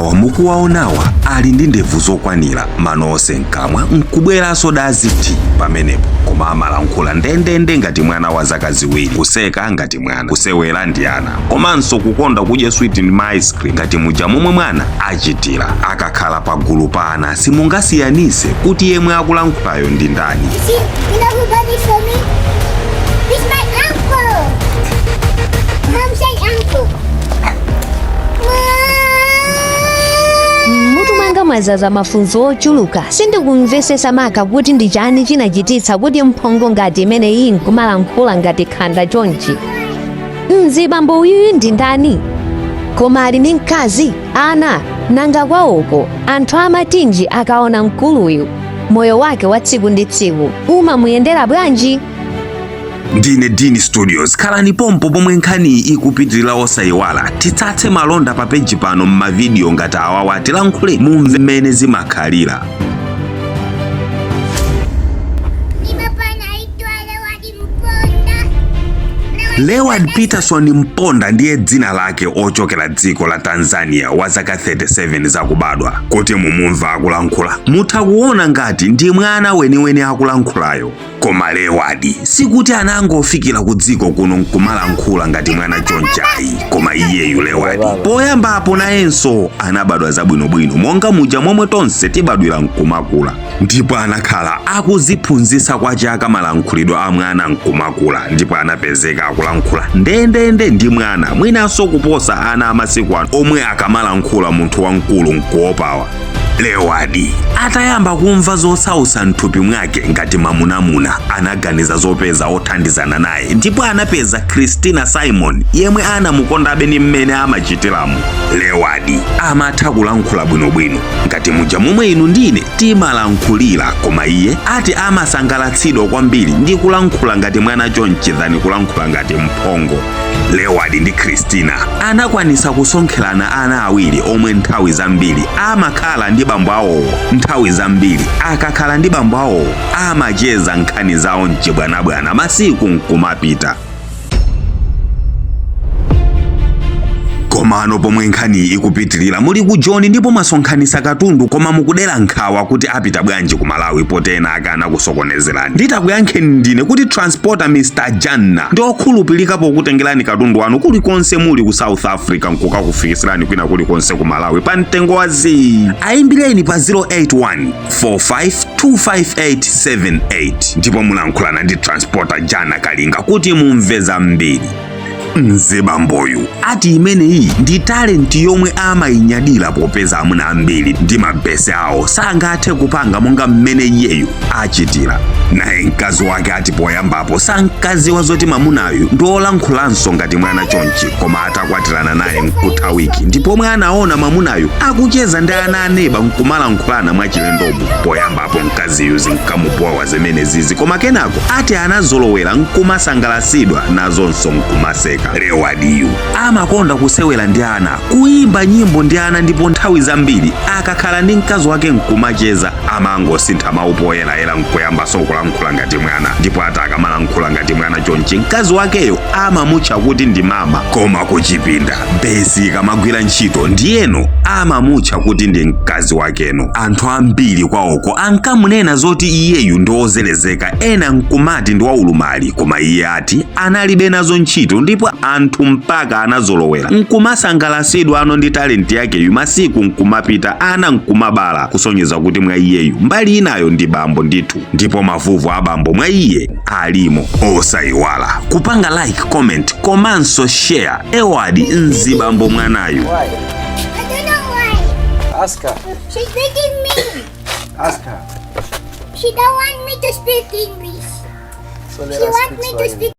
Awa mukuwaonawa ali ndi ndevu zokwanira, mano onse mkamwa, nkubweranso dazi thi pamenepo, koma amalankhula ndendende ngati mwana wa zaka 2, kuseka ngati mwana, kusewera ndi ana, komanso kukonda kudya sweet ndi ma ice cream ngati muja momwe mwana achitira. Akakhala pagulu pa ana simungasiyanise kuti yemwe akulankhulayo ndi ndani. You see, you know who bought this for me? It's my uncle. Mom say uncle. Mmutu mwanga mwazaza mafunso ochuluka. Sindikumvesesa maka kuti ndi chani chinachititsa kuti mphongo ngati imeneyi nkumalankhula ngati khanda chonchi. Mzibambo uyuyu ndi ndani? Koma ali ndi mkazi, ana, nanga kwawoko anthu amatinji akaona mkuluyu? Moyo wake wa tsiku ndi tsiku umamuyendera bwanji? Ndine Dini Studios. Khalani pompo pomwe nkhaniyi ikupitirira. Osayiwala titsatse malonda pa peji pano m'mavidiyo ngati awawa, tilankhule mumve mmene zimakhalira. Leward Peterson Mponda ndiye dzina lake, ochokera dziko la Tanzania, wa zaka 37 zakubadwa. Kuti mumumva akulankhula mutha kuona ngati ndi mwana weniweni akulankhulayo. Koma Lewadi sikuti anangofikira ku dziko kuno nkumalankhula ngati mwana chonchi ayi, koma iyeyu Lewadi poyambapo nayenso anabadwa zabwinobwino monga muja momwe tonse tibadwira nkumakula, ndipo anakhala akuziphunzitsa kwa chaka malankhulidwe a mwana nkumakula, ndipo anapezeka akulankhula ndendende ndi mwana, mwinanso kuposa ana amasiku ano omwe akamalankhula munthu wamkulu nkuopawa. Lewadi atayamba kumva zosautsa mthupi mwake ngati mamunamuna, anaganiza zopeza othandizana naye, ndipo anapeza Christina Simon yemwe anamukondabe ndi mmene amachitiramo. Lewadi amatha kulankhula bwinobwino ngati muja momwe inu ndine timalankhulira, koma iye ati amasangalatsidwa kwambiri ndi kulankhula ngati mwana chonchi than kulankhula ngati mphongo. Lewadi ndi Christina anakwanisa kusonkherana ana awiri omwe nthawi zambiri amakhala ndi bambo awowo. Nthawi zambiri akakhala ndi bambo awowo amacheza nkhani zawo mchibwanabwana masiku nkumapita. Komano pomwe nkhaniyi ikupitirira, muli ku Joni ndipo mwasonkhanisa katundu, koma mukudera nkhawa kuti apita bwanji ku Malawi poti ena akana kusokonezerani. Nditakuyankheni ndine kuti transporter Mr Janna ndi okhulupirika pokutengerani katundu wanu kulikonse muli ku South Africa nkukakufikisirani kwina kulikonse ku Malawi pa mtengo wa zii. Ayimbireni pa 081 4525878 ndipo mulankhulana ndi transporter Jana Kalinga kuti mumve zambiri. Mzibamboyu ati imeneyi ndi talenti yomwe amayinyadira popeza amuna ambiri ndi mabese awo sangathe kupanga monga mmene iyeyu achitira. Naye mkazi wake ati poyambapo sankaziwa zoti mamunayu ndi olankhulanso ngati mwana chonchi, koma atakwatirana naye nkutha wiki ndipomwe anaona mamunayu akucheza ndi ana aneba nkumalankhulana mwachilendomu. Poyambapo mkaziyu zinkamubowa zimenezizi, koma kenako ati anazolowera nkumasangalasidwa nazonso nkumaseka. Lewadiyu amakonda kusewera ndi ana, kuyimba nyimbo ndi ana, ndipo nthawi zambiri akakhala ndi mkazi wake nkumacheza amangosintha mawu poyerayera nkuyambanso kulankhula ngati mwana, ndipo ati akamalankhula ngati mwana chonchi mkazi wakeyo amamutcha kuti ndi mama, koma kuchipinda besi ikamagwira ntchito ndiyeno amamutcha kuti ndi mkazi wakeno. Anthu ambiri kwawoko ankamunena zoti iyeyu ndi ozelezeka, ena nkumati ndi waulumali, koma iye ati analibe nazo ntchito, ndipo anthu mpaka anazolowera nkumasangalasidwa ano ndi talenti yakeyu. Masiku nkumapita, ana nkumabala, kusonyeza kuti mwa iyeyu mbali inayo ndi bambo ndithu, ndipo mavuvu a bambo mwa iye alimo. Osayiwala kupanga like, comment komanso share. Ewadi mzibambo mwanayu. Why? I don't know why. Ask her. She's beating me. Ask her. She don't want me to speak English. So let She her want speak me to Swahili. speak.